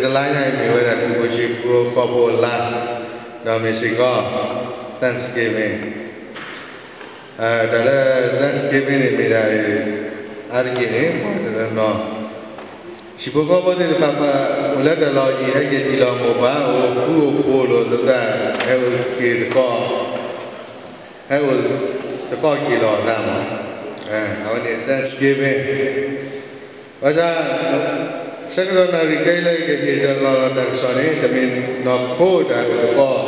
တလါညါအံၤမ့ၢ်ဝဲဒၣ်ခရံာ်ဖိဟံၣ်ဖိဃီဖိအလါ, ဒီးမ့ၢ်စ့ၢ်ကီး Thanksgiving. တၢ်လၢ Thanksgiving န့ၣ်မ့ၢ်ဒၣ် အါတက့ၢ်န့ၣ် ပှၤတနီၤနီၤ ဟံၣ်ဖိဃီဖိသ့ၣ်တဖၣ် အိၣ်လၢတၢ်လီၢ်ယံၤ ဟဲက့ၤထံၣ်လိာ်မိၢ်ပၢ် အိၣ်ဃူအိၣ်ဖိးလိာ်သး, ဟဲအိၣ်က့ၤသကိး, ဟဲအိၣ်သကိးက့ၤလိာ်အသးမး, အဝဲန့ၣ် Thanksgiving. ဘၣ်ဆၣ် ဆၢကတီၢ်နၣ်ရံၣ်ခဲအံၤလၢကဟ့ၣ်တၢ်လီၢ်လီၤတၢ်ကစီၣ်န့ၣ် တမ့ၢ်နီၢ်ခိတၢ်အိၣ်သကိး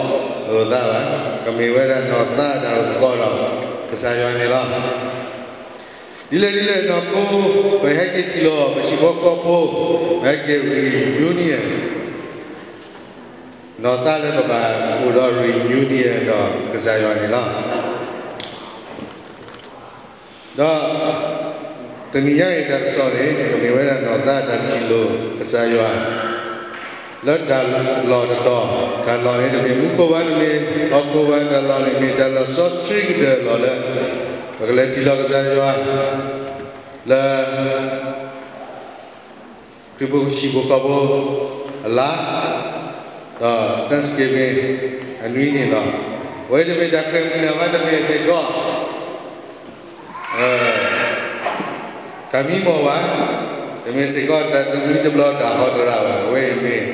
လိာ်အသးဘၣ်, ကမ့ၢ်ဝဲဒၣ်နီၢ်သးတၢ်အိၣ်သကိးဒီးကစၢ်ယွၤန့ၣ်လီၤ. ဒ်လဲၣ်ဒ်လဲၣ်နီၢ်ခိ ပဟဲက့ၤထံၣ်လိာ် ပဟံၣ်ဖိဃီဖိ, ပဟဲက့ၤ reunion, နီၢ်သးလၢပဘၣ်အိၣ်ဒီး reunion ဒီးကစၢ်ယွၤန့ၣ်လီၤ. ဒီးတနံၤညါအံၤတၢ်ကစီၣ်န့ၣ် ကမ့ၢ်ဝဲဒၣ်နီၢ်သးတၢ်ထံၣ်လိာ်ကစၢ်ယွၤ လၢတၢ်လီၢ်တတီၤ, တၢ်လီၢ်န့ၣ်တမ့ၢ်မူခိၣ်ဘၣ်, တမ့ၢ်ဟီၣ်ခိၣ်ဘၣ်, တၢ်လီၢ်န့ၣ်မ့ၢ်တၢ်လီၢ်စီဆှံကတၢၢ်လီၤလၢ ပကလဲၤထံၣ်လိာ်ကစၢ်ယွၤ လၢ ခရံာ်ဖိဟံၣ်ဖိဃီဖိအလါ, ဒီး Thanksgiving အနွံန့ၣ်လီၤ. အဝဲတမ့ၢ်တၢ်ဃဲၤမုၢ်နၤဘၣ်, တမ့ၢ်စ့ၢ်ကီး တၢ်မံမီၢ်ဘၣ်, တမ့ၢ်စ့ၢ်ကီးတၢ်တနွံတဘျီတၢ်ဟီတရၣ်ဘၣ်. အဝဲအံၤမ့ၢ်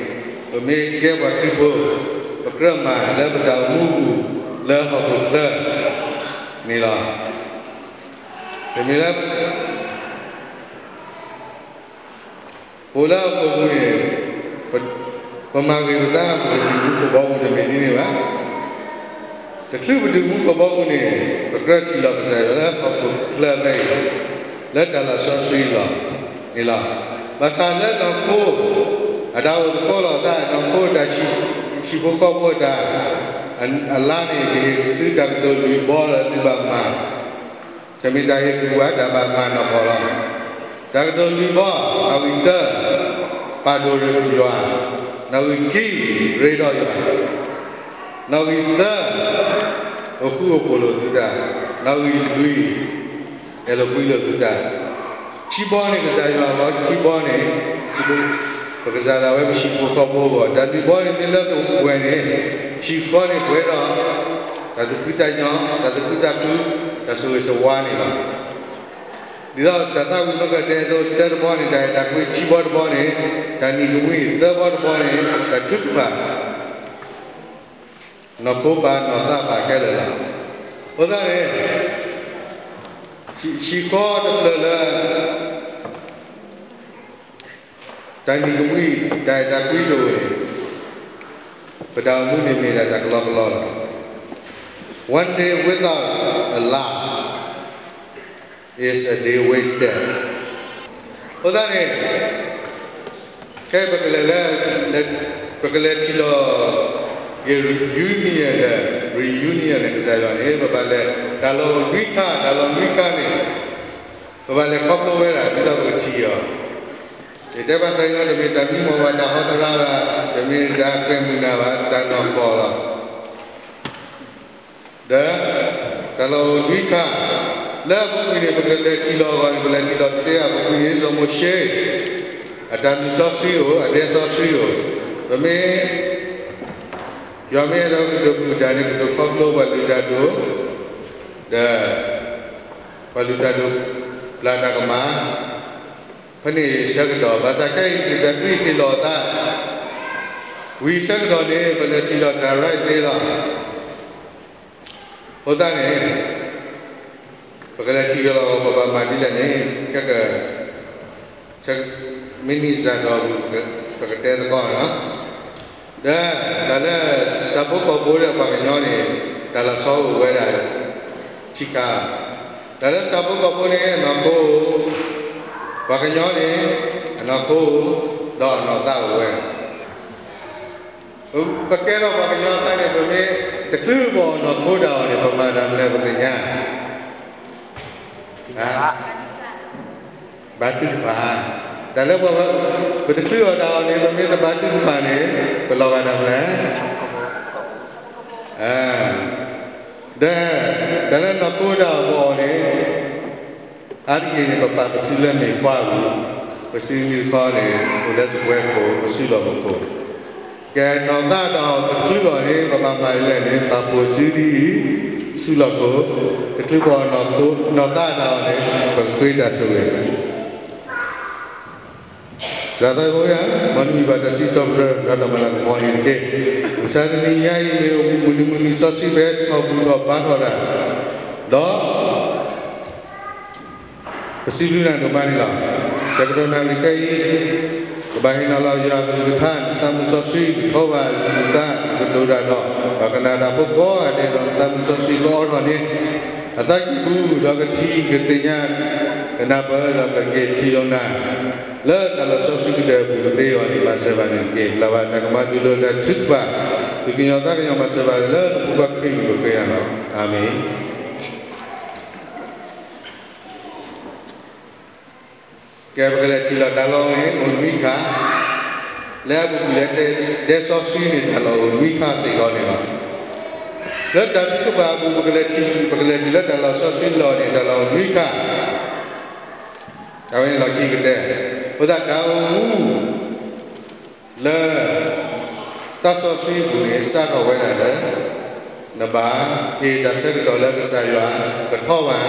ပမ့ၢ်ကဲပှၤခရံာ်ဖိ ပကြၢးမၤလၢပတၢ်အိၣ်မူအပူၤလၢဟီၣ်ခိၣ်ချၢန့ၣ်လီၤ. တမ့ၢ်လၢ ပအိၣ်လၢဟီၣ်ခိၣ်ပူၤန့ၣ် ပမၤဂ့ၤပသး ပကတုၤမူခိၣ်ဘီမုၢ် တမ့ၢ်ဒ်န့ၣ်ဘၣ်. တချုးပတုၤမူခိၣ်ဘီမုၢ်န့ၣ် ပကြၢးထံၣ်လိာ်ကစၢ်ယွၤလၢဟီၣ်ခိၣ်ချၢဖဲအံၤ လၢတၢ်လီၢ်စီဆှံလီၤန့ၣ်လီၤ. ဘၣ်ဆၣ်လၢနီၢ်ခိ အတၢ်အိၣ်သကိးလိာ်သး နီၢ်ခိတၢ်ဟံၣ်ဖိဃီဖိတၢ် အလါန့ၣ် ကဟ့ၣ်သုတၢ်ကတိၤလွံၢ်ဘီလၢသုဘၣ်မၤ တမ့ၢ်တၢ်ဟ့ၣ်ကူၣ်ဘၣ် တၢ်ဘၣ်မၤနီၢ်ကီၢ်လီၤ. တၢ်ကတိၤလွံၢ်ဘီ, နီၣ်ဂံၢ်တၢ, ပာ်ဒိၣ်ယွၤ, နီၣ်ဂံၢ်ခံ, ရ့ဒီးယွၤ, နီၣ်ဂံၢ်သၢ, အိၣ်ဃူအိၣ်ဖိးလိာ်သုသး, နီၣ်ဂံၢ်လွံၢ်, အဲၣ်လိာ်ကွံလိာ်သုသး. ခံဘီန့ၣ်ကစၢ်ယွၤအဂီၢ်, ခံဘီန့ၣ် ပကစၢ်ဒၣ်ဝဲပဟံၣ်ဖိဃီဖိအဂီၢ်, တၢ်လွံၢ်ဘီန့ၣ်မ့ၢ်လၢပဝဲန့ၣ် ဟံၣ်ဃီန့ၣ်ပှဲၤဒီး တၢ်သူၣ်ဖှံသးညီ, တၢ်သူၣ်ခုသးခု, တၢ်ဆိၣ်ဂ့ၤဆိၣ်ဝါန့ၣ်လီၤ. ဒ်သိးတၢ်သးဝံၣ်မ့ၢ်ကတဲအသိး တၢတဘီန့ၣ် တၢ်အဲၣ်တၢ်ကွံ, ခံဘီတဘီန့ၣ် တၢ်နံၤကမှံ, သၢဘီတဘီန့ၣ် တၢ်ထုကဖၣ်, နီၢ်ခိပာ် နီၢ်သးပာ်ခဲလၢာ်လီၤ. အဃိသတးန့ၣ် ဟံၣ်ဃီတဖျၢၣ်လၢ တၢ်နံၤကမှံ, တၢ်အဲၣ်တၢ်ကွံတအိၣ်န့ၣ် ပတၢ်အိၣ်မူန့ၣ်မ့ၢ်ဒၣ်တၢ်ကလီကလီလီၤ. One day without a laugh is a day wasted. အဃိသတးန့ၣ် ခဲအံၤပကလဲၤလၢ ပကလဲၤထံၣ်လိာ်က့ၤ reunion ဒီး reunion န့ၣ် ကစၢ်ယွၤန့ၣ် ပဘၣ်လဲၤ တၢ်လီၢ်နွံခါ, တၢ်လီၢ်နွံခါန့ၣ် ပဘၣ်လဲၤခီဖျိဝဲဒၣ် ဒ်သိးပကထံၣ်အီၤ. ယတဲဘၣ်ဆၣ်အံၤလီၤ, တမ့ၢ်တၢ်မံမီၢ်ဘၣ်, တၢ်ဟီတရၣ်ဘၣ်, တမ့ၢ်တၢ်ဃဲၤမုၢ်နၤဘၣ်, တၢ်နီၢ်ကီၢ်လီၤ. ဒီး တၢ်လီၢ်အိၣ်နွံခါ လၢအပူၤကွံာ်န့ၣ် ပကလဲၤထံၣ်လိာ်အဂီၢ်န့ၣ် ပလဲၤထံၣ်လိာ်တသ့ဘၣ်. အပူၤကွံာ်န့ၣ် စီၤမိၤၡ့ အတၢ်လုၢ်စီဆှံအိၣ်, အဒဲစီဆှံအိၣ်, ပမ့ၢ် ယွၤမ့ၢ်အဲၣ်ဒိးကတိၤမုၢ်တၢ်န့ၣ် ကတိၤခီဖျိပှၤလုၢ်တၢ်ဒိၣ်, ဒီး ပှၤလုၢ်တၢ်ဒိၣ်ပျၢ်တၢ်ကမၣ် ဖဲန့ၣ်ဆၢကတီၢ်, ဘၣ်ဆၣ်ခဲအံၤ ကစၢ်ခရံာ်ဟ့ၣ်လီၤအသး, ဝံၤဆၢကတီၢ်န့ၣ် ပလဲၤထံၣ်လိာ်တၢ်ရဲၣ်သ့လီၤ. အဃိသတးန့ၣ် ပကလဲၤထံၣ်လိာ်အဂီၢ် ပဘၣ်မၤဒ်လဲၣ်န့ၣ် ခဲက မ့ၢ်နံၣ်စှၤထီၣ် ပကတဲသကိးန့ၣ်လီၤ. ဒီးတၢ်လၢဆၣ်ဖိကီၢ်ဖိဒီးပှၤကညီန့ၣ် တၢ်လီၤဆီအိၣ်ဝဲဒၣ် ထံကါ, တၢ်လၢဆၣ်ဖိကီၢ်ဖိန့ၣ် အနီၢ်ခိအိၣ်, ပှၤကညီန့ၣ် အနီၢ်ခိအိၣ်, ဒီးအနီၢ်သးအိၣ်ဝဲ. ပကဲထီၣ်ပှၤကညီအခါန့ၣ် ပမ့ၢ်တချုးပအီၣ်နီၢ်ခိတၢ်အီၣ်န့ၣ် ပမၤတၢ်မနုၤလဲၣ် ပသ့ၣ်ညါ ဘါထုကဖၣ်. တၢ်လၢပှၤ ပတချုးအီၣ်တၢ်အီၣ်န့ၣ် ပမ့ၢ်တဘါထုကဖၣ်န့ၣ် ပလီၤဂာ်တၢ်မနုၤလဲၣ်. ဒီး တၢ်လၢနီၢ်ခိတၢ်အီၣ်ပအီၣ်န့ၣ် အါတက့ၢ်န့ၣ် ပပာ်ပစုလၢမ့ၢ်ပှၤအပူၤ ပစုနံၤတခီန့ၣ် အိၣ်လၢစပွဲခိၣ် ပစုလီၢ်ပခိၣ်, ကဲနီၢ်သးတၢ်အီၣ်ပတချုးအီၤန့ၣ် ပဘၣ်မၤဒ်လဲၣ်န့ၣ် ပာ်ဖှိၣ်စုဒ်အံၤ, စုလီၢ်ခိၣ်, တချုးပအီၣ်နီၢ်ခိၣ် နီၢ်သးတၢ်အီၣ်န့ၣ် ပကဃ့တၢ်ဆိၣ်ဂ့ၤ စၢ်သးဘိယွၤ, မ်နမံၤဘၣ်တၢ်စံးထီၣ်ပတြၢၤ ဒီးတၢ်မၤလၤကပီၤန့ၣ်တက့ၢ်. ကစၢ်တနံၤညါအံၤမ့ၢ်မုၢ်နံၤမုၢ်နံၤစီဆှံ ပဟဲထီၣ်ဘူၣ်ထီၣ်ဘါထီၣ်တၢ်, ဒီး ပစံးဘျုးနၤဒိၣ်မးန့ၣ်လီၤ. ဆၢကတီၢ်နၣ်ရံၣ်ခဲအံၤ ကဘၣ်ဟ့ၣ်နၤလီၤယွၤအကလုၢ်ကထါ, နသးမုၢ်စီဆှံကထီဘၣ်ဒုၣ်ဒါ ကဒိၣ်တၢ်ဒီး ပှၤကနၣ်တၢ်ဖိကိးဂၤဒဲးဒီး နသးမုၢ်စီဆှံကအိးထီၣ်န့ၢ် အသးကံၢ်ပူၤ ဒီးကထံၣ်ကသ့ၣ်ညါ ကနၢ်ပၢၢ်ဒီးကက့ၤထံၣ်လိာ်နၤ လၢတၢ်လီၢ်စီဆှံကတၢၢ်အပူၤကသ့အဂီၢ်န့ၣ် မၤစၢၤဘၣ်န့ၣ်တက့ၢ်. လၢ်ဘၣ်တၢ်ကမၤဒုးလိာ်တၢ်ထုကဖၣ်, သူၣ်ကညီၤသးကညီၤမၤစၢၤဘၣ်လၢနဖိခွါခရံာ်န့ၣ် ပဃ့နၤလီၤ. အၤမ့ၣ်. ကဲ ပကလဲၤထံၣ်လီၤတၢ်လီၢ်န့ၣ် အိၣ်နွံခါ, လၢအပူၤကွံာ်လၢတဲဒဲစီဆှံန့ၣ် တၢ်လီၢ်အိၣ်နွံခါစ့ၢ်ကီးန့ၣ်လီၤ. လၢတၢ်ထုကဖၣ်အပူၤ ပကလဲၤထံၣ် ပကလဲၤတုၤလၢတၢ်လီၢ်စီဆှံလီၢ်န့ၣ် တၢ်လီၢ်အိၣ်နွံခါ, အဝဲန့ၣ်လီၢ်ခံကတၢၢ်, အဃိသတးတၢ်အိၣ်မူ လၢ သးစီဆှံအပူၤန့ၣ် စးထီၣ်ဝဲဒၣ်လၢ နဘၣ်ဟ့ၣ်တၢ်ဆၢကတီၢ်လၢကစၢ်ယွၤကထီဘၣ်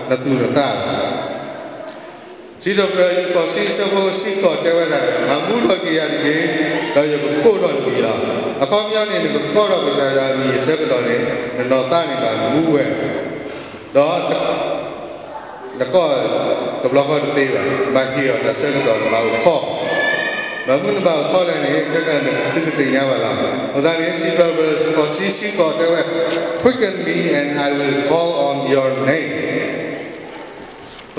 နသူၣ်နသးလီၤ. စံးထီၣ်ပတြၢၤလွံၢ်ဃိးဆံ အဆၢဖိတဆံဃိးတဲဝဲဒၣ်, မၤမူထီၣ်က့ၤယၤတက့ၢ်, ဒီးယကကိးထီၣ်နမံၤလီၤ. အခီပညီန့ၣ် နကကိးထီၣ်ကစၢ်ယွၤအမံၤအဆၢကတီၢ်န့ၣ် နနီၢ်သးန့ၣ်ဘၣ်မူဝဲ ဒီး နကိး တဘျီဃီတသ့ဘၣ်, နဘၣ်ဟ့ၣ်အီၤတၢ်ဆၢကတီၢ် နဘၣ်အိၣ်ခိး, ဘၣ်မနုၤနဘၣ်အိၣ်ခိးလဲၣ်န့ၣ် ခဲကနံၣ် သုကသ့ၣ်ညါဘၣ်လီၤ. အဃိသတးန့ၣ် စံးထီၣ်ပတြၢၤလွံၢ်ဃိးဆံ ဆံဃိးတဲဝဲ, Quicken me and I will call on your name.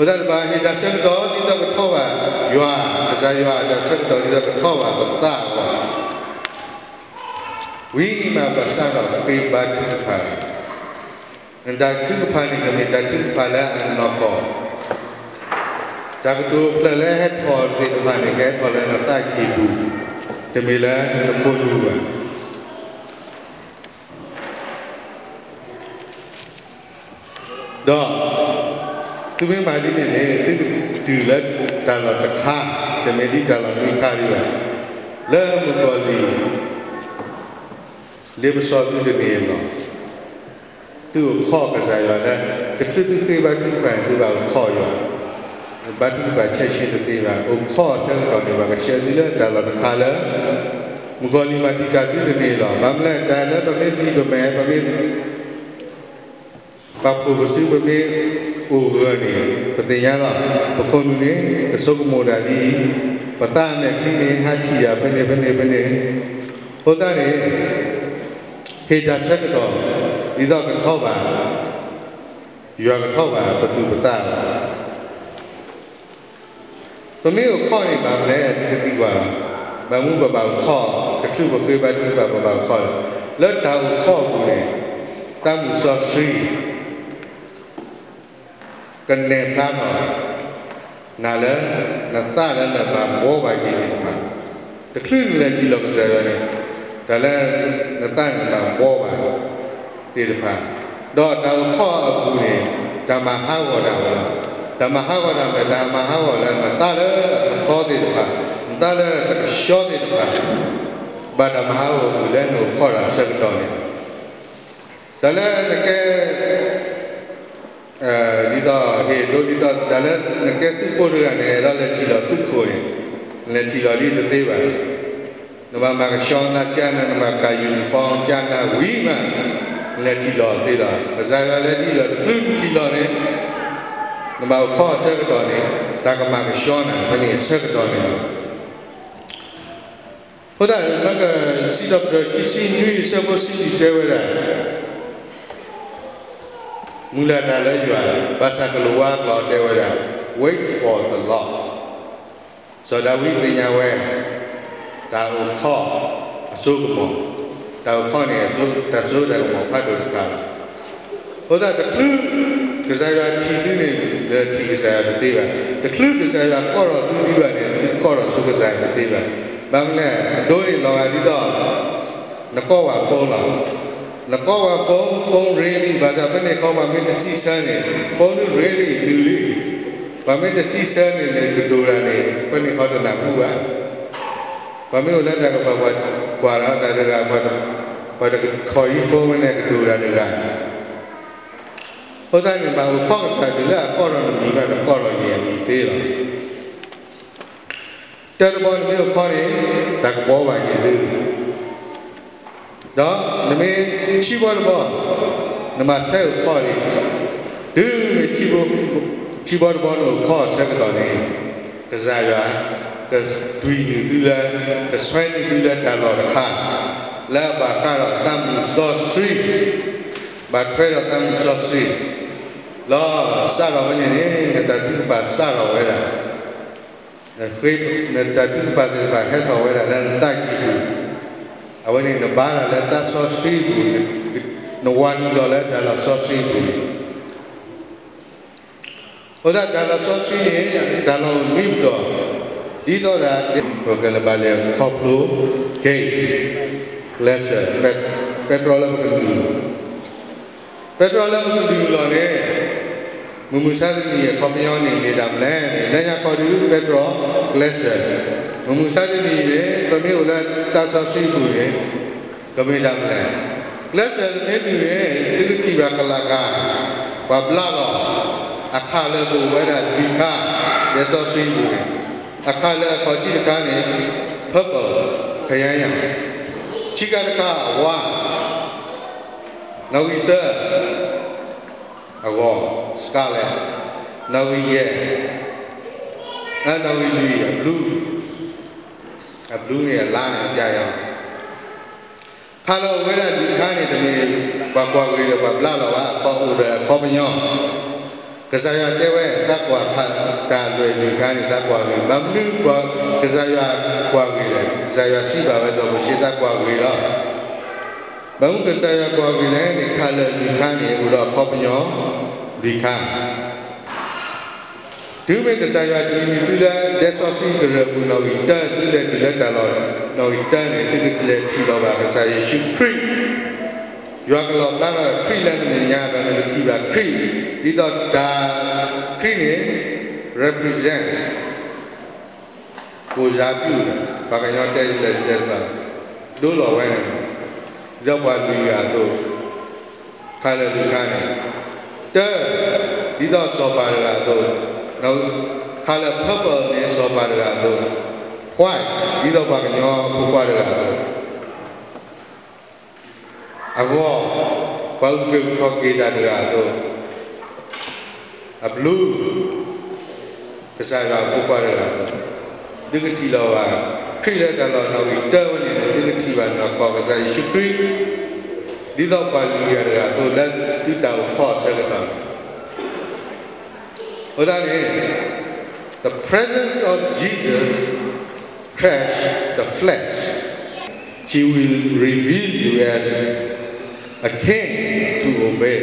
အဃိသတး နဘၣ်ဟ့ၣ်တၢ်ဆၢကတီၢ် ဒ်သိးကထီဘၣ်ယွၤ, ကစၢ်ယွၤအတၢ်ဆၢကတီၢ် ဒ်သိးကထီဘၣ်ပသးအဂီၢ် ဝံၤမး ဘၣ်ဆၣ်ဒီးဃ့ဘါထုကဖၣ်န့ၣ်, နတၢ်ထုကဖၣ်န့ၣ် ကမ့ၢ်တၢ်ထုကဖၣ်လၢအနီၢ်ကီၢ်, တၢ်ကတိၤဖျၢၣ်လၢဟဲထီၣ်သ့ၣ်တဖၣ်န့ၣ် ကဟဲထီၣ်လၢနသးကံၢ်ပူၤ, တမ့ၢ်လၢနခိၣ်နူာ်ဘၣ်. ဒီး သုမ့ၢ်မၤဒ်န့ၣ်န့ၣ် သုကတုၤလၢတၢ်လီၢ်တခါ, တမ့ၢ်ဒ်တၢ်လီၢ်နွံခါဒံးဘၣ်, လၢမုၣ်ကီၤလံၢ် လ့ပစီသုတန့ၢ်အလီၢ်, သုအိၣ်ခိးကစၢ်ယွၤလၢ တချုးသုဃ့ဘါထုကဖၣ်န့ၣ် သုဘၣ်အိၣ်ခိးယွၤ, ဘါထုကဖၣ်ဆဲးဆ့တသ့ဘၣ်, အိၣ်ခိးအဆၢကတီၢ်န့ၣ် ဘၣ်ကဆှၢသုလၢတၢ်လီၢ်တခါလၢ မုၣ်ကီၤလံၢ်မၤတံာ်တာ်သုတန့ၢ်လီၤ. ဘၣ်မနုၤလဲၣ် တၢ်လၢပမ့ၢ်ပံာ်ပမဲာ် ပမ့ၢ် ပာ်ဖှိၣ်ပစု ပမ့ၢ်အိၣ်ဂၢၢ်န့ၣ် ပသ့ၣ်ညါလီၤ. ပခိၣ်နူာ်န့ၣ် ကဆိကမိၣ်တၢ်ဒ်အံၤ, ပသးမဲာ်ချံန့ၣ် ဟးထံၣ်တၢ်ဖဲန့ၣ်ဖဲန့ၣ်ဖဲန့ၣ်, အဃိသတးန့ၣ် ဟ့ၣ်တၢ်ဆၢကတီၢ် ဒ်သိးကထီဘၣ် ယွၤကထီဘၣ်ပသူၣ်ပသးလီၤ. ပမ့ၢ်အိၣ်ခိးန့ၣ် ဘၣ်မနုၤလဲၣ် သုကသံကွၢ်လီၤ. ဘၣ်မနုၤပဘၣ်အိၣ်ခိး, တချုးပဃ့ဘါထုကဖၣ်ပဘၣ်အိၣ်ခိးလီၤ. လၢတၢ်အိၣ်ခိးအပူၤန့ၣ် သးမုၢ်စီဆှံ ကနဲၣ်ဖျါထီၣ် နၤလၢ နသးလၢနဘၣ်ဘှီဘၣ်က့ၤသ့ၣ်တဖၣ်, တချုးနလဲၤထံၣ်လီၤကစၢ်ယွၤန့ၣ် တၢ်လၢနသးန့ၣ်ဘၣ်ဘှီဘၣ်သ့ၣ်တဖၣ်, ဒီးတၢ်အိၣ်ခိးအပူၤန့ၣ် တၢ်မၤဟးဂီၤတၢ်ဝဲလီၤ. တၢ်မၤဟးဂီၤတၢ်မ့ၢ် တၢ်မၤဟးဂီၤလၢနသးလၢအထီထီသ့ၣ်တဖၣ်, နသးလၢတကဆှီသ့ၣ်တဖၣ်, ဘၣ်တၢ်မၤဟးဂီၤအပူၤလၢနအိၣ်ခိးတၢ်ဆၢကတီၢ်န့ၣ်လီၤ. တၢ်လၢနကဲ ဒ်သိး ဟ့ၣ်ဒိဒ်သိး တၢ်လၢနကဲသုးဖိတဂၤန့ၣ် အဲၣ်ဒိးလဲၤထံၣ်လီၤသုးခိၣ်န့ၣ် နလဲၤထံၣ်လီၤဒ်တသ့ဘၣ်. နဘၣ်မၤကဆှီနၤ ကၢ်နၤ နဘၣ်ကၢ် uniform ကၢ်နၤဝံၤမး နလဲၤထံၣ်လီၤသ့လီၤ. ကစၢ်ယွၤလၢဒ်လီၤ တချုးနထံၣ်လီၤန့ၣ် နဘၣ်အိၣ်ခိးအဆၢကတီၢ်န့ၣ် တၢ်ကမၤကဆှီနၤ ဖဲန့ၣ်အဆၢကတီၢ်န့ၣ်လီၤ. အဃိသတး လၢကစံးထီၣ်ပတြၢၤခံဆံနွံအဆၢဖိဆံလွံၢ်တဲဝဲဒၣ် မုၢ်လၢ်တၢ်လၢယွၤ, ဘၣ်ဆၣ်ကလိာ်ဝါကျိာ်တဲဝဲဒၣ် wait for the Lord. စီၤဒၤဝံးသ့ၣ်ညါဝဲ တၢ်အိၣ်ခိးအစိကမီၤ, တၢ်အိၣ်ခိးန့ၣ် တၢ်စိတၢ်ကမီၤဖးဒိၣ်တခါလီၤ. အဃိသတး တချုး ကစၢ်ယွၤထံၣ်သုန့ၣ် လဲၤထံၣ်ကစၢ်ယွၤတသ့ဘၣ်. တချုးကစၢ်ယွၤကိးထီၣ်သုဒံးဘၣ်န့ၣ် သုကိးထီၣ်ဆိကစၢ်ယွၤတသ့ဘၣ်. ဘၣ်မနုၤလဲၣ် အဒိန့ၣ်လီၤဂာ်ဒ်သိး နကိးဝဲ phone လီၤ. နကိးဝဲ phone, phone ring လံ, ဘၣ်ဆၣ်ဖဲန့ၣ်ခီပှၤမ့ၢ်တစံးဆၢန့ၣ် phone န့ၣ် ring လံ နုာ်လံ. ပှၤမ့ၢ်တစံးဆၢန့ၣ်န့ၣ် ကတိၤတၢ်န့ၣ် ပှၤန့ၣ်ခီတနၢ်ဟူဘၣ်. ပှၤမ့ၢ်အိၣ်လၢတၢ်ကပၤ ပှၤကွၢ်တၢ်တဂၤ ပှၤတခီၣ်အံၤ phone န့ၣ် ကတိၤတၢ်တဂၤ. အဃိသတးန့ၣ် ဘၣ်အိၣ်ခီကစၢ်ဒၣ်လၢအကိးထီၣ်နမံၤဘၣ် နကိးထီၣ်က့ၤအမံၤသ့လီၤ. တၢ်တဘီနမ့ၢ်အိၣ်ခီန့ၣ် တၢ်ကဘှီဘၣ်က့ၤသု ဒီးနမ့ၢ်ဆံးဘီတဘီ နဘၣ်ဆဲးအိၣ်ခီဒံး, တုၤမ့ၢ် ဆံးဘီတဘီနအိၣ်ခီအဆၢကတီၢ်န့ၣ် ကစၢ်ယွၤ ကဒုးနုာ်သုလၢ ကဆှၢနုာ်သုလၢတၢ်လီၢ်တခါ လၢအဘၣ်ဃးဒီးသးမုၢ်စီဆှံ, ဘၣ်ထွဲဒီးသးမုၢ်စီဆှံ လီၤ. စးထီၣ်ဝဲန့ၣ်န့ၣ် နတၢ်ထုကဖၣ်စးထီၣ်ဝဲဒၣ် နတၢ်ထုကဖၣ်သ့ၣ်တဖၣ်ဟဲထီၣ်ဝဲဒၣ်လၢနသးကံၢ်ပူၤ, အဝဲန့ၣ်နဘါထီၣ်လၢသးစီဆှံပူၤ, နဝၤနုာ်လီၤလၢတၢ်လီၢ်စီဆှံပူၤန့ၣ် အဃိသတးတၢ်လီၢ်စီဆှံန့ၣ် တၢ်လီၢ်အိၣ်နွံပတီၢ်, ဒ်သိးဒီး ပကလဲၤဘၣ်လဲၤခီဖျိ gate, ကျဲးစၢး ပဲတြီလၢပကနုာ်လီၤ, ပဲတြီလၢပကနုာ်လီၤန့ၣ် မုၢ်မဆါတနံၤအခီပညီန့ၣ် မ့ၢ်တၢ်မနုၤလဲၣ်န့ၣ် လၢညါခီဒုး ပဲတြီ ကျဲးစၢး, မုၢ်မဆါတနံၤန့ၣ် ပမ့ၢ်အိၣ်လၢသးစီဆှံပူၤန့ၣ် ကမ့ၢ်တၢ်မနုၤလဲၣ်, ကျဲးစၢးတမ့ၢ်နုာ်န့ၣ် သုကထံၣ်ဘၣ်ကလၤဂၤ ပှၤဘျးလီၤ, အခးလၢပအိၣ်ဝဲဒၣ်လွံၢ်ခါ လၢသးစီဆှံပူၤန့ၣ်, အခးလၢအခီၣ်ထံးတခါန့ၣ် purple, ခယါညါ, ခံခါတခါ ဝါ, နီၣ်ဂံၢ်သၢ အဂီၤ scarlet, နီၣ်ဂံၢ်ယဲၢ်, နီၣ်ဂံၢ်လွံၢ် အblue, အblueန့ၣ်အလါန့ၣ် အပျါယၤ ခးလၢအအိၣ်ဝဲဒၣ်လွံၢ်ခါန့ၣ် တမ့ၢ်ပှၤကွၢ်ဂ့ၤဒီးပှၤဘျးလီၤဘၣ်, အခီအိၣ်ဒီးအခီပညီ, ကစၢ်ယွၤတဲဝဲ သးကွၢ်ခးတၢ်လွဲၢ်လွံၢ်ခါန့ၣ် သးကွၢ်ဂ့ၤ, ဘၣ်မနုၤကစၢ်ယွၤကွၢ်ဂ့ၤလဲၣ်, ကစၢ်ယွၤစံးဘၣ်ဝဲစီၤမိၤၡ့ သးကွၢ်ဂ့ၤလီၤ. ဘၣ်မနုၤကစၢ်ယွၤကွၢ်ဂ့ၤလဲၣ်န့ၣ် ခးလၢလွံၢ်ခါန့ၣ် အိၣ်ဒီးအခီပညီလွံၢ်ခါ တုၤမ့ၢ်ကစၢ်ယွၤဒုးနုာ်သုလၢဒဲစီဆှံကရၢၢ်ပူၤနီၣ်ဂံၢ်တၢ သုလဲၤတုၤလၢတၢ်လီၢ် နီၣ်ဂံၢ်တၢန့ၣ် သုကလဲၤထံၣ်လီၤဘၣ်ကစၢ်ယ့ၣ်ၡူးခရံာ်, ယွၤကလီၣ်ဖျါထီၣ်ခရံာ်လၢနမဲာ်ညါဒီးနကထံၣ်ဘၣ်ခရံာ်, ဒ်သိးတၢ်ခရံာ်န့ၣ် represent ကိၣ်ယၤပျုၢ်, ပှၤကညီတဲဒ်လဲၣ်တဲတဘၣ်, ဒိလီၤဝဲန့ၣ်, ဒ်သိးပှၤလွံၢ်ဂၤအသိး, ခးလၢလွံၢ်ခါန့ၣ်, တၢ, ဒ်သိးစီၤပၤတဂၤအသိး, ခးလၢ purple န့ၣ် စီၤပၤတဂၤအသိး, white ဒ်သိးပှၤကညီဖိခွါတဂၤအသိး အဂီၤ, ပှၤအုၣ်က့ၤခီၣ်က့ၤတၢ်တဂၤအသိး, အblue ကစၢ်ယွၤအဖိခွါတဂၤအသိး, သုကထံၣ်လီၤဘၣ်ခရံာ်လၢတၢ်လီၢ်နီၣ်ဂံၢ်တၢဝဲန့ၣ်န့ၣ် သုကထံၣ်ဘၣ်နီၢ်ကီၢ်ကစၢ်ယ့ၣ်ၡူးခရံာ်, ဒ်သိးပှၤလွံၢ်ဂၤတဂၤအသိးလၢသုတၢ်အိၣ်ဖှီၣ်အဆၢကတီၢ်န့ၣ် အဃိသတးန့ၣ် the presence of Jesus crush the flesh. He will reveal you as a king to obey,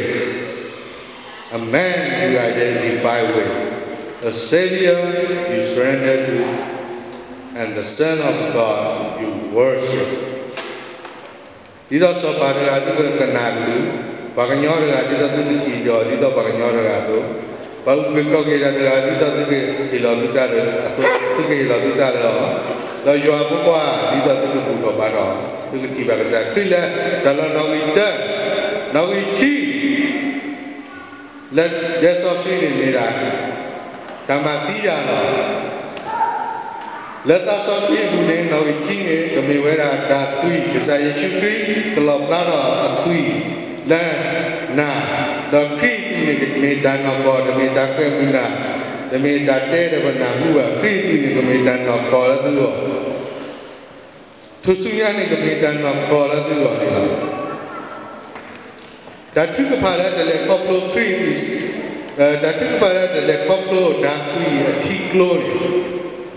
a man you identify with, a savior you surrender to, and the Son of God you worship. ဒ်သိးစီၤပၤတဂၤသုကကနၣ်ကလုၢ်, ပှၤကညီတဂၤဒ်သိးသုကထံၣ်ဒီး ဒ်သိးပှၤကညီတဂၤအသိး, ပှၤအုၣ်က့ၤခီၣ်က့ၤတၢ်တဂၤဒ်သိးသုကဟ့ၣ်လီၤသုသးလၢအသိး, သုကဟ့ၣ်လီၤသုသးလၢအီၤ, ဒီးယွၤအဖိခွါဒ်သိးသုကဘူၣ်ထီၣ်ဘါထီၣ်, သုကထံၣ်ဘၣ်ကစၢ်ခရံာ်လၢတၢ်လီၢ်နီၣ်ဂံၢ်တၢ, နီၣ်ဂံၢ်ခံ လၢဒဲစီဆှံန့ၣ်မ့ၢ်ဒၣ် တၢ်မၤသံတၢ်လီၤ. လၢသးစီဆှံအပူၤန့ၣ် နီၣ်ဂံၢ်ခံန့ၣ် ကမ့ၢ်ဝဲဒၣ်တၢ်သွံၣ်, ကစၢ်ယ့ၣ်ၡူးခရံာ်ကလီၣ်ဖျါထီၣ်အသွံၣ်လၢနၤ, ဒီးခရံာ်အသွံၣ်န့ၣ် ကမ့ၢ်တၢ်နီၢ်ကီၢ်, တမ့ၢ်တၢ်ဃဲၤမုာ်နၤ, တမ့ၢ်တၢ်တဲဒီးပနၢ်ဟူဘၣ်, ခရံာ်အသွံၣ်န့ၣ် ကမ့ၢ်တၢ်နီၢ်ကီၢ်လၢသုဂီၢ် ထူၣ်စုညါန့ၣ် ကမ့ၢ်တၢ်နီၢ်ကီၢ်လၢသုဂီၢ်န့ၣ်လီၤ. တၢ်ထုကဖၣ်လၢတလဲၤခီဖျိခရံာ်အသွံၣ်, တၢ်ထုကဖၣ်လၢတလဲၤခီဖျိတၢ်သွံၣ်အထံကျိန့ၣ်,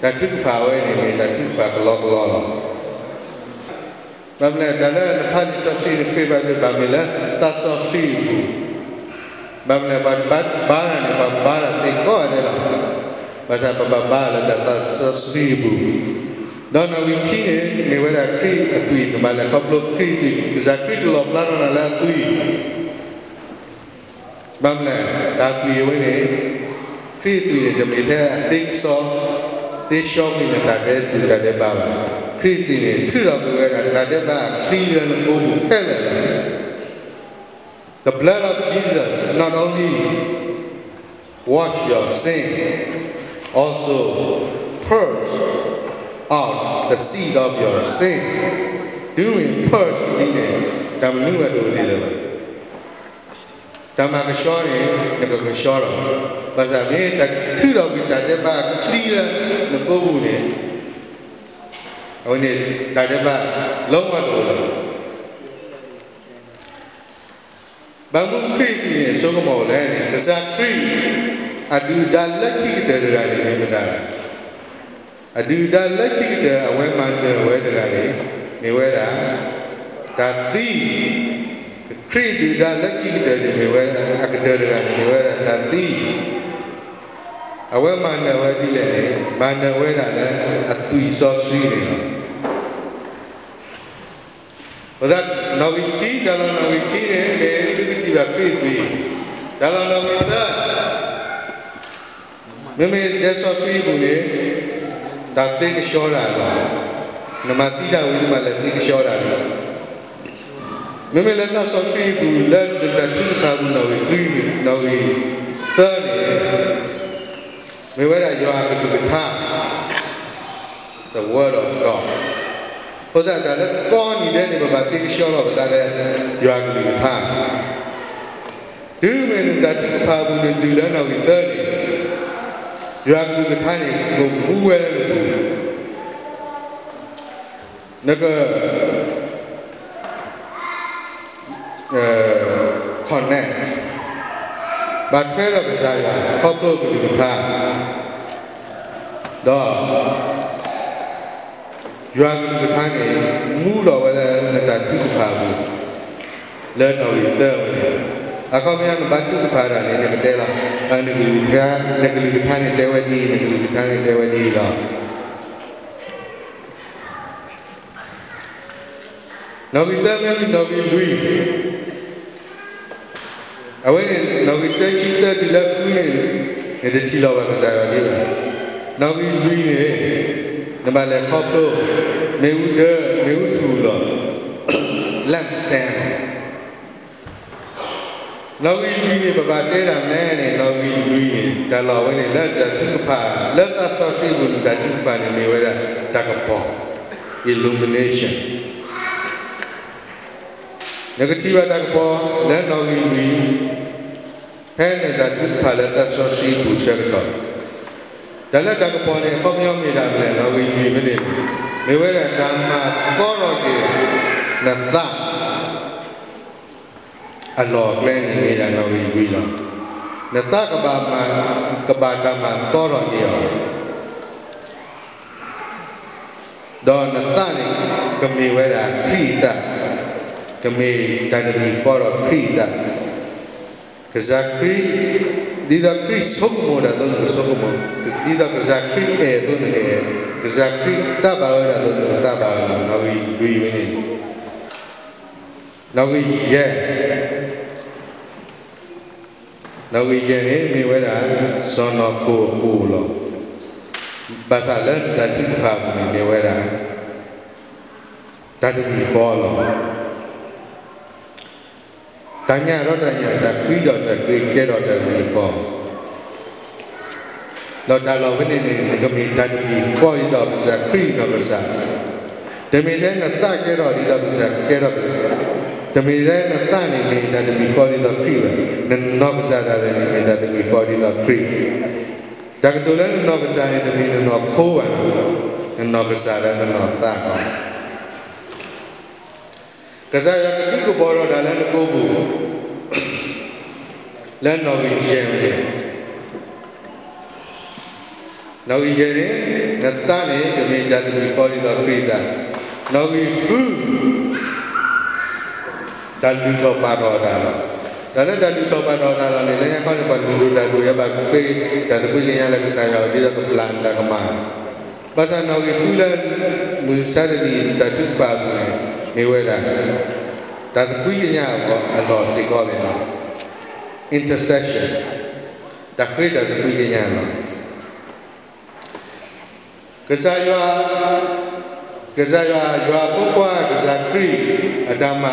တၢ်ထုကဖၣ်ဝဲန့ၣ်မ့ၢ်တၢ်ထုကဖၣ်ကလီကလီလီၤ. ဘၣ်မနုၤလဲၣ်, တၢ်လၢနဖးလံာ်စီဆှံန့ၣ် ဃ့ဘါထုကဖၣ်ဘၣ်မ့ၢ်လၢသးစီဆှံအပူၤ, ဘၣ်မနုၤလဲၣ်, ပှၤဘါတၢ်န့ၣ် ပှၤဘါတၢ်သ့ကိးဂၤဒဲးလီၤ. ဘၣ်ဆၣ်ပဘၣ်ဘါလၢတၢ်သးစီဆှံအပူၤ, ဒီးနီၣ်ဂံၢ်ခံန့ၣ် မ့ၢ်ဝဲဒၣ်ခရံာ်အသွံၣ်, နဘၣ်လဲၤခီဖျိခရံာ်အသွံၣ်, ကစၢ်ခရံာ်ကလီၣ်ဖျါထီၣ်နၤလၢအသွံၣ်, ဘၣ်မနုၤလဲၣ်, တၢ်သွံၣ်အဝဲန့ၣ် ခရံာ်သွံၣ်န့ၣ် တမ့ၢ်ထဲအသ့ကစီ, သ့ကဆှီကွံာ်နတၢ်ဒဲးတူၢ်တၢ်ဒဲးဘးဘၣ်. ခရံာ်သွံၣ်န့ၣ် ထုးထီၣ်ကွံာ်ဝဲဒၣ်တၢ်ဒဲးဘးအချံလၢနကိာ်ပူၤခဲလၢာ်လီၤ. The blood of Jesus not only wash your sin, also purge out the seed of your sin. တုၤမ့ၢ် purge ဒ်န့ၣ် တၢ်မနုၤအဒိၣ်တ့ၢ်လၢၤဘၣ်. တၢ်မၤကဆှီန့ၣ် နကကဆှီလီၤ. ဘၣ်ဆၣ်မ့ၢ်တၢ်ထုးထီၣ်ကွံာ်တၢ်ဒဲးဘးချံလၢနကိာ်ပူၤန့ၣ် အဝဲန့ၣ်တၢ်ဒဲးဘးလီၤမၢ်တအိၣ်လၢၤဘၣ်. ဘၣ်မနုၤခရံာ်သွံၣ်န့ၣ် ဆိကမိၣ်လဲၣ်န့ၣ် ကစၢ်ခရံာ် အဒုၣ်ဒါလၢခံကတၢၢ်တဂၤန့ၣ် မ့ၢ်မတၤလဲၣ်. အဒုၣ်ဒါလၢခံကတၢၢ် အဝဲမၤနၢၤဝဲတဂၤန့ၣ် မ့ၢ်ဝဲဒၣ် တၢ်သံ. ခရံာ်ဒုၣ်ဒါလၢခံကတၢၢ်န့ၣ် မ့ၢ်ဝဲဒၣ် အကတၢၢ်တဂၤန့ၣ် မ့ၢ်ဝဲဒၣ်တၢ်သံ. အဝဲမၤနၢၤဝဲဒ်လဲၣ်န့ၣ် မၤနၢၤဝဲဒၣ်လၢအသွံၣ်စီဆှံန့ၣ်လီၤ. အဃိသတး နီၣ်ဂံၢ်ခံ တၢ်လီၢ်နီၣ်ဂံၢ်ခံန့ၣ် မ့ၢ်သုကထံၣ်ဘၣ်ခရံာ်သွံၣ်. တၢ်လီၢ်နီၣ်ဂံၢ်သၢ မ့မ့ၢ်ဒဲစီဆှံအပူၤန့ၣ် တၢ်သ့ကဆှီတၢ်လီၤ. နမၤသံတၢ်ဝံၤ နဘၣ်လဲၤသ့ကဆှီတၢ်လီၤ. မ့မ့ၢ်လၢသးစီဆှံအပူၤ လၢနတၢ်ထုကဖၣ်အပူၤ နီၣ်ဂံၢ်သၢ, နီၣ်ဂံၢ်သၢန့ၣ် မ့ၢ်ဝဲဒၣ်ယွၤအကလုၢ်ကထါ the word of God. အဃိသတး တၢ်လၢကိးနံၤဒဲးန့ၣ် ပဘၣ်သ့ကဆှီလီၤပသးလၢ ယွၤအကလုၢ်ကထါ. တုၤမ့ၢ်နတၢ်ထုကဖၣ်အပူၤ နဒုးလၢနီၣ်ဂံၢ်သၢန့ၣ် ယွၤအကလုၢ်ကထါန့ၣ် ကမူဝဲလၢနပူၤ နက connect ဘၣ်ထွဲဒီးကစၢ်ယွၤ ခီဖျိကလုၢ်ကထါ, ဒီး ယွၤကလုၢ်ကထါန့ၣ် မူထီၣ်ဝဲလၢနတၢ်ထုကဖၣ်အပူၤ လၢနီၣ်ဂံၢ်သၢဝဲန့ၣ်. အခီပညီနဘါထုကဖၣ်တၢ်န့ၣ် နကတဲလီၤ နကလုၢ်ကထါ, နကလုၢ်ကထါန့ၣ်တဲဝဲဒ်အံၤ, နကလုၢ်ကထါန့ၣ်တဲဝဲဒ်အံၤလီၤ. နီၣ်ဂံၢ်သၢမ့ၢ်ဝံၤ နီၣ်ဂံၢ်လွံၢ်, အဝဲန့ၣ် နီၣ်ဂံၢ်တဆံသၢတုၤလၢဃုန့ၣ် နတထံၣ်လီၤဘၣ်ကစၢ်ယွၤဒံးဘၣ်. နီၣ်ဂံၢ်လွံၢ်န့ၣ် နဘၣ်လဲၤခီဖျိ မ့ၣ်အူဒၢ မ့ၣ်အူထူၣ်လီၤ lampstand. နီၣ်ဂံၢ်လွံၢ်န့ၣ် ပဘၣ်တဲတၢ်မနုၤလဲၣ်န့ၣ် နီၣ်ဂံၢ်လွံၢ်န့ၣ် တၢ်လီၢ်ဝဲန့ၣ် လၢတၢ်ထုကဖၣ် လၢသးစီဆှံအပူၤန့ၣ် တၢ်ထုကဖၣ်န့ၣ် မ့ၢ်ဝဲဒၣ်တၢ်ကပီၤ illumination. နကထံၣ်ဘၣ်တၢ်ကပီၤလၢနီၣ်ဂံၢ်လွံၢ် ဖဲနတၢ်ထုကဖၣ်လၢသးစီဆှံအပူၤဆၢကတီၢ်. တၢ်လၢတၢ်ကပီၤန့ၣ် အခီပညီမ့ၢ်ဒၣ်မနုၤလဲၣ် နီၣ်ဂံၢ်လွံၢ်ဖဲန့ၣ် မ့ၢ်ဝဲဒၣ်တၢ်မၤသီထီၣ်က့ၤနသး အလီၢ်အကျဲန့ၣ်မ့ၢ်ဒၣ်နီၣ်ဂံၢ်လွံၢ်လီၤ. နသးကဘၣ်မၤ, ကဘၣ်တၢ်မၤသီထီၣ်က့ၤအီၤ, ဒီးနသးန့ၣ် ကမ့ၢ်ဝဲဒၣ်ခရံာ်အသး, ကမ့ၢ်တၢ်တမံၤဃီဒီးခရံာ်အသး. ကစၢ်ခရံာ်, ဒ်သိးခရံာ်ဆိကမိၣ်တၢ်အသိးနကဆိကမိၣ်, ဒ်သိးကစၢ်ခရံာ်အဲၣ်အသိးနကအဲၣ်, ကစၢ်ခရံာ်သးဘၣ်ဝဲဒၣ်အသိးနကသးဘၣ်ဝဲဒၣ် နီၣ်ဂံၢ်လွံၢ်ဝဲန့ၣ် နီၣ်ဂံၢ်ယဲၢ်, နီၣ်ဂံၢ်ယဲၢ်န့ၣ် မ့ၢ်ဝဲဒၣ် စီၢ်နီၤခိၣ်အကိၣ်လီၤ. ဘၣ်ဆၣ်လၢနတၢ်ထုကဖၣ်အပူၤန့ၣ် မ့ၢ်ဝဲဒၣ် တၢ်တမံၤဃီလီၤ. တၢ်ညၣ်ဒီးတၢ်ညၣ်, တၢ်ဃံဒီးတၢ်ဃံ ကဲထီၣ်တၢ်တမံၤဃီ ဒီးတၢ်လီၢ်ဖဲန့ၣ်န့ၣ် နကမ့ၢ်တၢ်တမံၤဃီဒ်သိးကစၢ်ခရံာ်နီၢ်ကစၢ်, တမ့ၢ်ထဲနသးကဲထီၣ်ဒ်သိးကစၢ်ကဲထီၣ်, တမ့ၢ်ထဲနသးန့ၣ်မ့ၢ်တၢ်တမံၤဃီဒ်သိးခရံာ်ဘၣ်, နနီၢ်ကစၢ်ဒၣ်လဲာ်န့ၣ် မ့ၢ်တၢ်တမံၤဃီဒ်သိးခရံာ်. တၢ်ကတိၤလၢနနီၢ်ကစၢ်န့ၣ် တမ့ၢ်နနီၢ်ခိဘၣ်, နနီၢ်ကစၢ်လၢနနီၢ်သးလီၤ. ကစၢ်ယွၤကဒုးကပီၤထီၣ်တၢ်လၢနကိာ်ပူၤ လၢနီၣ်ဂံၢ်ယဲၢ်ဝဲန့ၣ်, နီၣ်ဂံၢ်ယဲၢ်န့ၣ် နသးန့ၣ် တမ့ၢ်တၢ်တမံၤဃီဒ်သိးခရံာ်အသး, နီၣ်ဂံၢ်ဃု တၢ်လုၢ်ထီၣ်ပာ်ထီၣ်တၢ်လီၤ. တၢ်လၢတၢ်လုၢ်ထီၣ်ပာ်ထီၣ်တၢ်လီၤန့ၣ် လၢညါခီန့ၣ် ပှၤလုၢ်ဒိၣ်တၢ်ဒိၣ်ယဲ ဘၣ်ဃ့တၢ်သကွံးကညးလၢကစၢ်ယွၤအအိၣ်ဒ်သိးကပျၢ်နတၢ်ကမၣ် ဘၣ်ဆၣ်နီၣ်ဂံၢ်ဃုလၢ မုၢ်ဆါတနံၤ တၢ်ထုကဖၣ်အပူၤန့ၣ် မ့ၢ်ဝဲဒၣ် တၢ်သကွံးကညးအလီၢ်စ့ၢ်ကီးန့ၣ်လီၤ. Intercession. တၢ်ဃ့တၢ်သကွံးကညးလီၤ. ကစၢ်ယွၤ, ကစၢ်ယွၤ, ယွၤဖိခွါ ကစၢ်ခရံာ် အတၢ်မၤ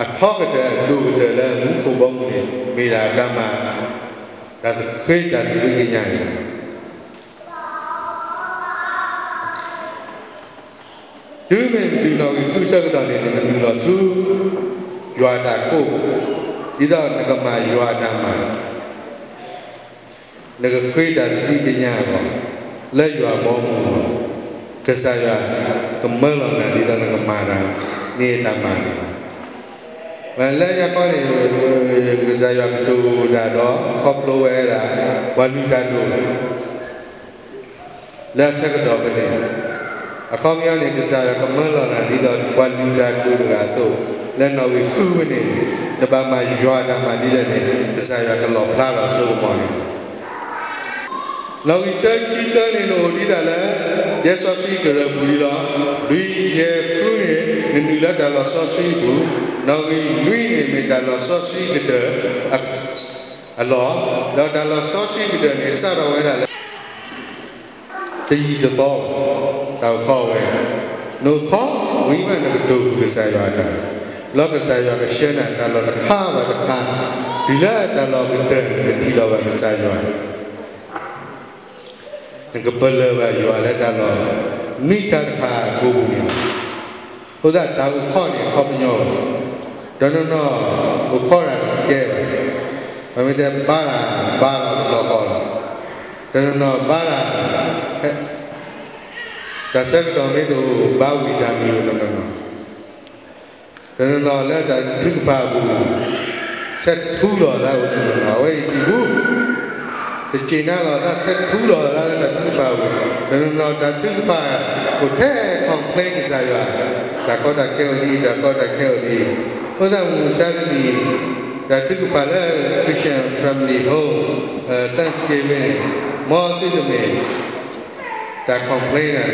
အထီကတၢၢ်အဒိၣ်ကတၢၢ်လၢမူခိၣ်ဘီမုၢ်န့ၣ် မ့ၢ်ဒၣ်တၢ်မၤ တၢ်ဃ့တၢ်သကွံးကညးန့ၣ်လီၤ. တုၤမ့ၢ်နတုၤနီၣ်ဂံၢ်ဃုဆၢကတီၢ်န့ၣ် နကနုာ်လီၤဆူ ယွၤအတၢ်ကိး, ဒ်သိးနကမၤယွၤအတၢ်မၤ, နကဃ့တၢ်သကွံးကညးအဂီၢ် လၢယွၤအဘီအမုၢ်အဂီၢ်, ကစၢ်ယွၤကမၢလီၤနၤ ဒ်သိးနကမၤတၢ်န့ၣ်အတၢ်မၤန့ၣ်လီၤ. လၢညါခီန့ၣ် ကစၢ်ယွၤကတိၤတၢ်ဒီးခီဖျိဝဲဒၣ် ပှၤလုၢ်တၢ်ဒိၣ် လၢအဆၢကတီၢ်ဖဲန့ၣ်, အခီပညီန့ၣ် ကစၢ်ယွၤကမၢလီၤနၤ ဒ်သိးပှၤလုၢ်တၢ်ဒိၣ်တဂၤအသိး, လၢနီၣ်ဂံၢ်ဃုဖဲန့ၣ်, နဘၣ်မၤယွၤအတၢ်မၤဒ်လဲၣ်န့ၣ် ကစၢ်ယွၤကလီၣ်ဖျါထီၣ်ဆိကမိၣ်န့ၣ်လီၤ. နီၣ်ဂံၢ်တၢ ခံ သၢန့ၣ် နအိၣ်ဒံးဒၣ်လၢ ဒဲစီဆှံကရၢၢ်ပူၤလံလီၤ. လွံၢ် ယဲၢ် ဃုန့ၣ် နနုာ်လၢတၢ်လီၢ်စီဆှံအပူၤ, နီၣ်ဂံၢ်နွံန့ၣ် မ့ၢ်တၢ်လီၢ်စီဆှံကတၢၢ် အလီၢ်, ဒီးတၢ်လီၢ်စီဆှံကတၢၢ်န့ၣ် စးထီၣ်ဝဲဒၣ်လၢ တယံာ်တသီ, တၢ်အိၣ်ခိးဝဲ, နအိၣ်ခိးဝံၤမး နကတိၤဃုာ်ကစၢ်ယွၤတၢ်, လီၤကစၢ်ယွၤကဆှၢနၤတၢ်လီၢ်တခါဘၣ်တခါ, တုၤလၢတၢ်လီၢ်ကတၢၢ်န့ၣ် နကထံၣ်လီၤဘၣ်ကစၢ်ယွၤ နကပလၢၢ်ဘၣ်ယွၤလၢတၢ်လီၢ် နွံခါတခါအပူၤန့ၣ်လီၤ. အဃိသတးတၢ်အိၣ်ခိးန့ၣ် အခီပညီ, တနီၤနီၤအိၣ်ခိးတၢ်တကဲဘၣ်, ပမ့ၢ်တဲဘါတၢ်ဘါလီၤတဘျီဃီလီၤ, တနီၤနီၤဘါတၢ်, တၢ်ဆၢကတီၢ်မ့ၢ်တအိၣ်ဘါဝံၤတၢ်မံၤအိၣ်တနီၤနီၤ တနီၤနီၤလၢတၢ်ထုကဖၣ်အပူၤ ဆဲးထူလီၤအသးအိၣ်တနီၤနီၤ အဝဲအံၤထံၣ်ဘူး, တစံးနါလီၤအသး ဆဲးထူလီၤအသးလၢတၢ်ထုကဖၣ်အပူၤ, တနီၤနီၤတၢ်ထုကဖၣ်အိၣ်ထဲ complain ကစၢ်ယွၤ, တၢ်ကီတၢ်ခဲအိၣ်ဒ်အံၤ တၢ်ကီတၢ်ခဲအိၣ်ဒ်အံၤ, အဃိသတးမုၢ်မဆါတနံၤ တၢ်ထုကဖၣ်လၢ Christian Family Home Thanksgiving န့ၣ် မ်သုတမ့ၢ် တၢ် complain တဂ့ၤ,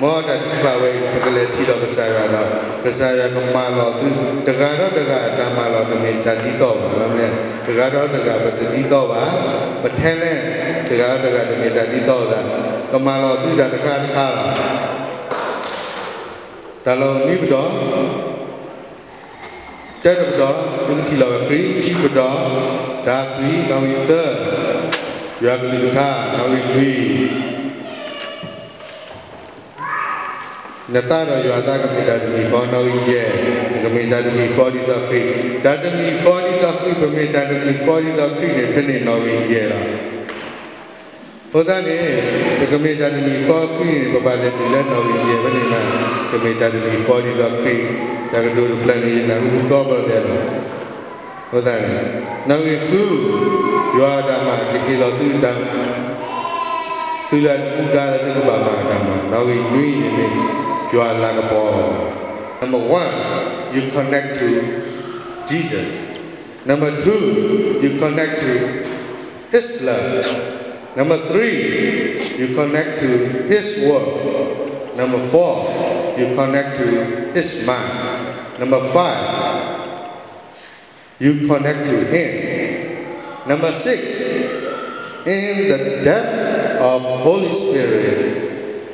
မ်တၢ်ထုကဖၣ်ဝဲအံၤ ပကလဲၤထံၣ်လီၤကစၢ်ယွၤဒီး ကစၢ်ယွၤကမၤလီၤသု တဂၤဒီးတဂၤအတၢ်မၤလီၤ တမ့ၢ်တၢ်ဒ်သိးဘၣ်, မ့ၢ်မနုၤလဲၣ် တဂၤဒီးတဂၤပတဒ်သိးဘၣ်, ပ talent တဂၤဒီးတဂၤတမ့ၢ်တၢ်ဒ်သိးအသး, ကမၤလီၤသုတၢ်တခါတခါလီၤ. တၢ်လီၢ်နွံပဒီ တၢတပဒီ သုကထံၣ်လီၤဝဲခရံာ်, ခံပဒီ တၢ်သွံၣ်, နီၣ်ဂံၢ်သၢ ယွၤကလုၢ်ကထါ, နီၣ်ဂံၢ်လွံၢ် နသးဒီးယွၤအသးကမ့ၢ်တၢ်တမံၤဃီ, နီၣ်ဂံၢ်ယဲၢ် နကမ့ၢ်တၢ်တမံၤဃီဒ်သိးခရံာ်, တၢ်တမံၤဃီဒ်သိးခရံာ်, ပမ့ၢ်တၢ်တမံၤဃီဒ်သိးခရံာ်န့ၣ် ဖဲန့ၣ်နီၣ်ဂံၢ်ယဲၢ်လီၤ. အဃိသတးန့ၣ် ပကမ့ၢ်တၢ်တမံၤဃီခရံာ်န့ၣ် ပဘၣ်လဲၤတုၤလၢနီၣ်ဂံၢ်ယဲၢ်ဖဲန့ၣ်လီၤ. ကမ့ၢ်တၢ်တမံၤဃီဒ်သိးခရံာ်, တၢ်ကတိၤတဖျၢၣ်န့ၣ် ယနၢ်ဟူမူကီဘျီဒဲးလီၤ. အဃိသတးန့ၣ် နီၣ်ဂံၢ်ဃု ယွၤအတၢ်မၤကဟ့ၣ်လီၤသုတၢ် သုလၢမူဒါလၢသုကဘၣ်မၤအတၢ်မၤ, နီၣ်ဂံၢ်နွံန့ၣ်မ့ၢ် ယွၤလၤကပီၤ. Number one, you connect to Jesus. Number two, you connect to His blood. Number three, you connect to His word. Number four, you connect to His mind. Number five, you connect to Him. Number six, in the depth of Holy Spirit,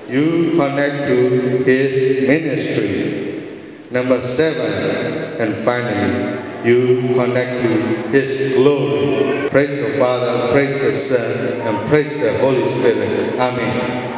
you connect to His ministry. Number seven, and finally, you connect to His glory. Praise the Father, praise the Son, and praise the Holy Spirit. Amen.